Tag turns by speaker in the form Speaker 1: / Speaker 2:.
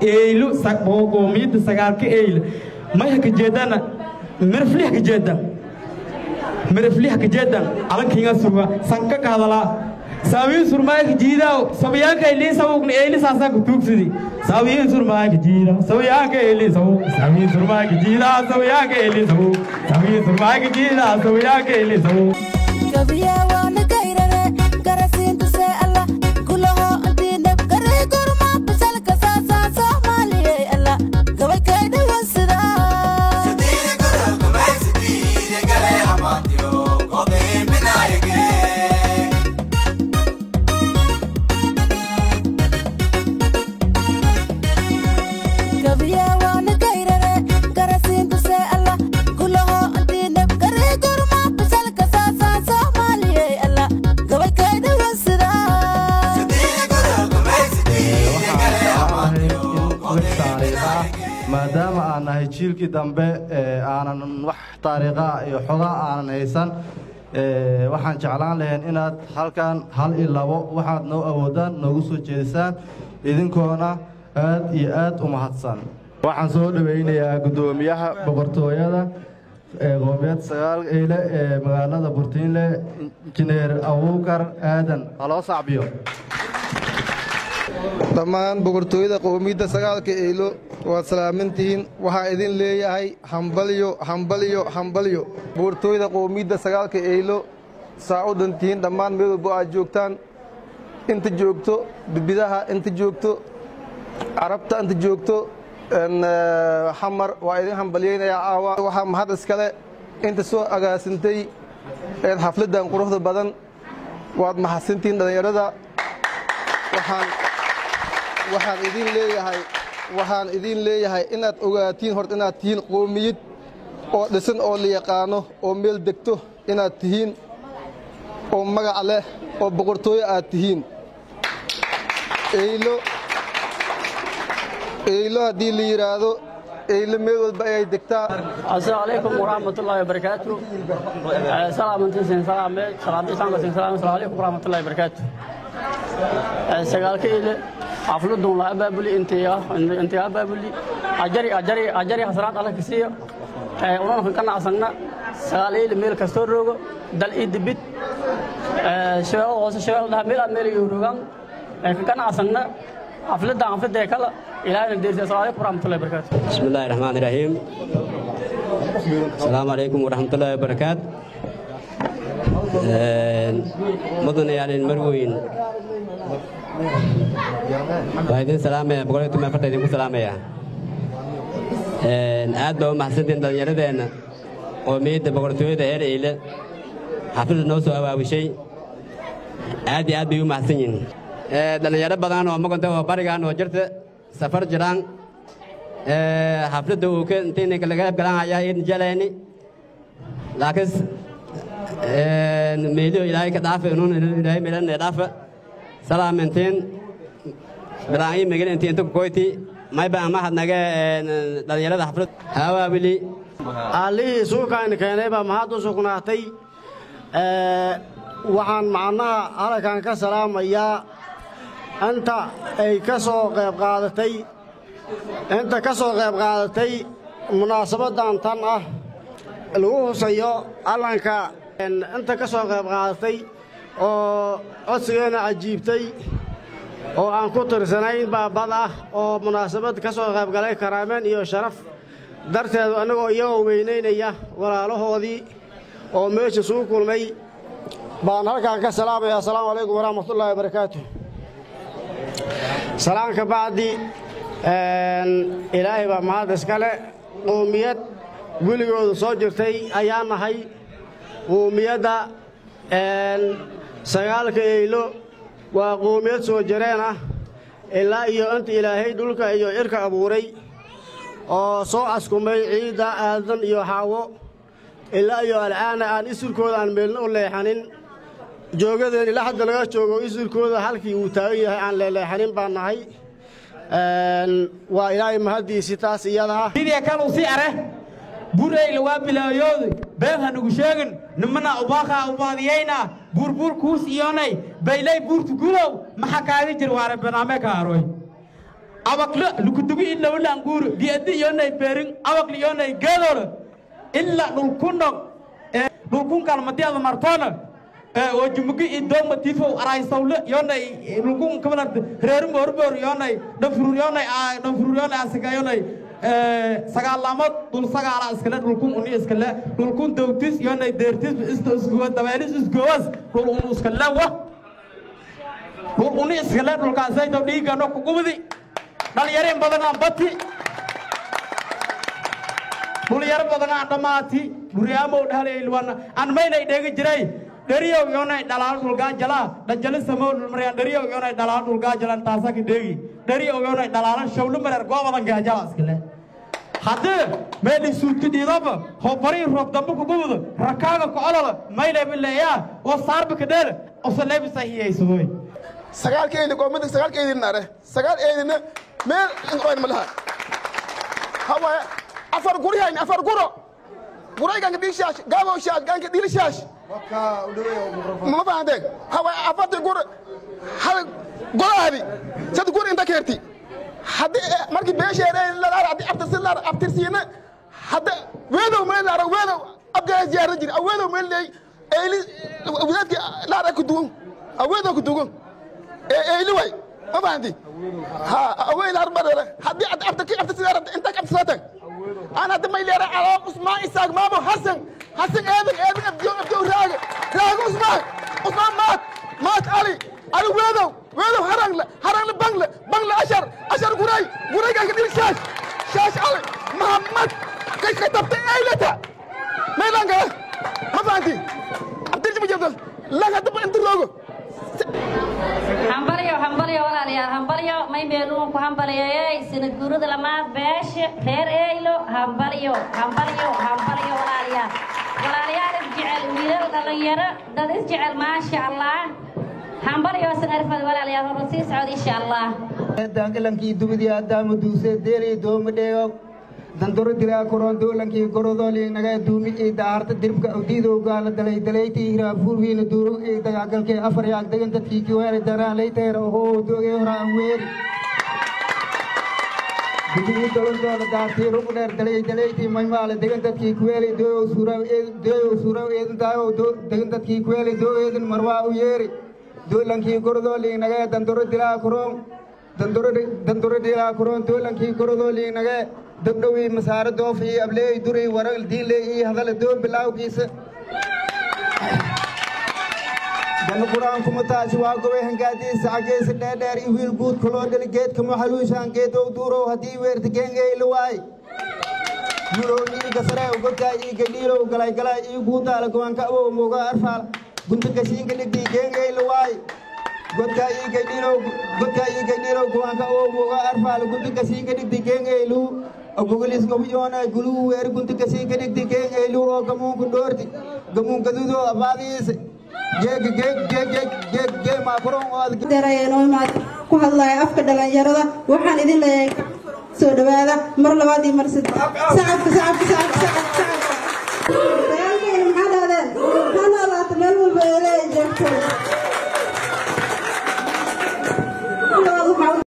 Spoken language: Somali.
Speaker 1: Eylo qoomiyadda sagaalka Eylo may haka jeedana mirfli haka jeedan, mirfli haka jeedan calankiinga surma sanka ka hadalaa saawiin surmaayka jiidaaw sabiyaanka ilii sawugna eyli saasaa ku tuugsidi saawiin surmaayka jiida sabiyaanka eili sawug saawiin surmaayka jiidaa sabiyaanka eili sawug saawiin surmaayka jiidaa sabiyaanka eili sawug.
Speaker 2: Maadaama aan nahay jiilkii dambe aanan wax taariikha iyo xogaa aanan haysan, waxaan jeclaan lahayn inaad halkan hal iyo labo waxaad noo awoodaan noogu soo jeedisaan, idinkoona aad iyo aad u mahadsan. Waxaan soo dhoweynayaa guddoomiyaha boqortooyada qoomiyad sagaal Eyle ee magaalada Burtiinle, Injineer Abuukar Aadan. Haloo sacbiyo.
Speaker 3: Dhammaan boqortooyada qowmiyadda sagaalka Eylo waad salaamantihiin. Waxaa idin leeyahay hambalyo, hambalyo, hambalyo. Boqortooyada qowmiyadda sagaalka Eylo saa u dhantihiin dhammaan meel walbo aad joogtaan, inta joogto bibidaha, inta joogto Carabta, inta joogto Xamar, waa idin hambalyaynayaa caawa. Waxaa mahad iskale inta soo agaasintay xafladdan quruxda badan. Waad mahadsantihiin dhallinyarada. Waxaan idin leeyahay, waxaan idin leeyahay inaad ogaatiin horta inaad tihiin qoomiyad oo dhisan oo la yaqaano oo meel degto inaad tihiin oo magac leh oo boqortooyo aad tihiin. Eylo, Eylo haddii la yidhaahdo, Eylo meel walba ayay degtaa.
Speaker 4: Asalaamu calaykum waraxmatullaahi wabarakaatu. Salaamantiisin salaame salaamta islaamka sin salaam. Asalaamu calaykum waraxmatullaahi wabarakaatu. Sagaalka Eyle xafladun la abaabuli intay abaabuli ajari ajari ajari hasanaad Alla ka siiyo, unana ka qanacsanna. Sagaal Eyle meel kastoo roogo, dal iyo dibid, shabeellada hoose, shabeellada dhexe, meel aad meel iyo roogaan ka qanacsanna xafladdan xafladee kale Ilaahayna deersiya. Asalaamu calaykum waraxmatullahi wabarakaatu.
Speaker 5: بسم الله الرحمن الرحيم. السلام عليكم ورحمة الله وبركاته. مدن يعني المروين waa idin salaamaya, 114 idinku salaamaya. Aad baa u mahadsantiin dhallinyaradeenna qoomiyadda boqortooyada heer Eyle xafladda noo soo awaabishay. Aad iyo aad bay u mahadsan yihiin dhallinyaro badan oo magonta oo barigan oo jirta safar jiraan xafladda uu ka intaynaka laga qayb galan hayaa idin jelayni, laakiin meeliyo Ilaahay ka dhaafa inuun Ilaahay meelana dhaafa. Salaamintiin bilaangi megel intii inta kukoyti mayba ama hadnaga dhalinyarada xaflad hawaawili.
Speaker 6: Allihii suukaan keenay baa mahad u sugnaatay. Waxaan macnaha halkan ka salaamayaa inta ay ka soo qayb qaadatay, inta ka soo qayb qaadatay munaasabaddan tan ah lagu husayo allanka, inta ka soo qayb qaadatay oo codsigeenna cajiibtay oo aan ku tirsanayn baabad ah oo munaasabad ka soo qayb galay karaameen iyo sharaf darteedu, annagoo iyagoo weynaynaya walaalahoodii oo meesha isugu kulmay baan halkaan ka salaamaya. Asalaamu calaykum waraxmatullaahi wabarakaatu. Salaanka bacdi, Ilaahay baa mahad iskale. Qoomiyad weligoodu soo jirtay ayaa nahay. Qoomiyadda sagaalka Eylo waa qoomiyad soo jireen ah ilaa iyo inta Ilaahay dhulka iyo cirka abuuray oo soo askumay ciidda Aadan iyo Xaawo ilaa iyo al'aana aan isurkooda aan meelna u leexanin, joogadeen ilaa hadda laga joogo isurkooda halkii uu taagan yahay aan leeleexanin baan nahay. Waa Ilaahay mahaddiisi taas iyada ah.
Speaker 1: Sidii kale u sii are burayla waa bilaayoodu been hanugu sheegin nimana ubaaqa ubaadiyayna buurbuur kuus iyonay baylay buurtu gulow maxaa kaaga jir waare banaame ka aroy Awakla lukudugi illa wala anguur biadi yoonay beerin awakli yoonay geedoor illa dhulkunno dhulkun kalmadiada martoona oo jumugi idoo matifo araysawle yoonay dhulkun kabalar reer moorboor yoonay dhafurur yoonay dhafurur yoonay asiga yoonay sagaalamood dhul sagaala iskale dhulkun uni iskale dhulkun dawtis yoonay deertis isto isgowa dabeelis isgowas dhul unu iskale wa dhul uni iskale dhulkaasayto dhiigano kugubdi dhalinyareen badan aan bati dhalinyaro badan aan dhammaati dhuriyaamow dhalayilwana aan maynay dheegi jiray dheriyow yoonay dhalaal dhulgaajala dhajali samow dhulmariyaan dheriyow yoonay dhalaal dhulgaajalan taasaka dheegi dheriyow yoonay dhalaalan shawlo mareer goobadan gaajala iskale haddii meeli suudka dhiidaba hobbarii roob dambe kugubdo rakaaga ku ololo maynay bileeyaa oo saarba ka dheele osaleebisa hiyaysadoy
Speaker 7: sagaalka eedi qoomada sagaalka eedina are sagaal eedina meel inqoyn malaha hawa afar gurihayn afar guro gurayganka dhiishaash gaabowshaash ganka dhiilishaash ma fahanteen hawa afarti gur hal goraadi sad gur inta keerti haddii markii beesheere lalaar haddii abtirsi laar abtirsiina hadda weedow meel laara weedow abgaa ziyaara jiri aweedow meel leey eyli wadaadki laara ku duwan aweedow ku duwan eyli way ma fahanti ha aweel harbarere haddii ad abta abtirsi laar inta abtirsaatan أنا دم اللي على عثمان إسحاق مامو حسن حسن إيدن إيدن أبدو أبدو راج راج عثمان عثمان مات مات علي علي ويدو ويدو هرنgle هرنgle بنgle بنgle أشر أشر قري قري كان كده شاش شاش علي محمد كي كتبت إيلتا ما يلانك ما فهمتي أبدي جم جم لا كتب أنت لوجو
Speaker 8: hambalyo hambalyo walaalayaal hambalyo may meeluun ku hambalyeeyay sanad guurada lamaad beesha reer Eylo hambalyo hambalyo hambalyo walaalayaal walaalayaal is jecel wiilal dhalinyaro dad is jecel maasha Allah hambalyo san arfad walaalayaal hor sii socod insha Allah
Speaker 9: daangalankii dubidii aadaama duuse deelay dooma dheego dandoro dilaa koron doolankii gorodoolii naga duumi ii daarta dirbka udiidowgaala dalay dalaytii hiraa fuurwiina duuro ii dagaagalkee afar yaag degan dadkii kiweere daraan layteera ohoo doogee horaan weeri gudugii dolondoola daartii rugu dheer dalay dalaytii maymaale degan dadkii kuweelay dooyow suuraw dooyow suuraw eedin daayow degan dadkii kuweelay doo eedin marwaa u yeeri doolankii gorodoolii naga dandoro dilaa koron dandoro dilaa koron doolankii gorodoolii naga dabdhowi masaaro doof iyo ableey duray waral diinley iyo hadala doon bilaawgiisa dan quraan kuma taasi waa gobay hangaadiisa cageesa dheerdheer iyo wiil guud kaloo dhali geedka maxaluushaan geedow duurow haddii weerta geengeyla waay yurow iiga sare ugodaa iiga dhiilow galay galay iyo guudaala go'aanka awow mooga arfaal gunta gashiinka dhigdii geengeyla waay godka iiga dhiilow godka iiga dhiilow go'aanka awow mooga arfaal gunta gashiinka dhigdii geengeylu ogogolis gobiyoona guluu weer gunta gashiinka dhigdii geengeylu oo gamuunka dhoorti gamuun gaduudo abaadiisa geeg geeg geeg geeg geeg geeg maakuron oo aad
Speaker 10: ku hadlaya afka dhalinyarada waxaan idin leeyahay soo dhawaada mar labaad iyo mar saddex sacabka sacabka sacabka sacabka sacabka dagaalkayna maxaa dhahdeen ha noolaato meel walba eeleey joogto.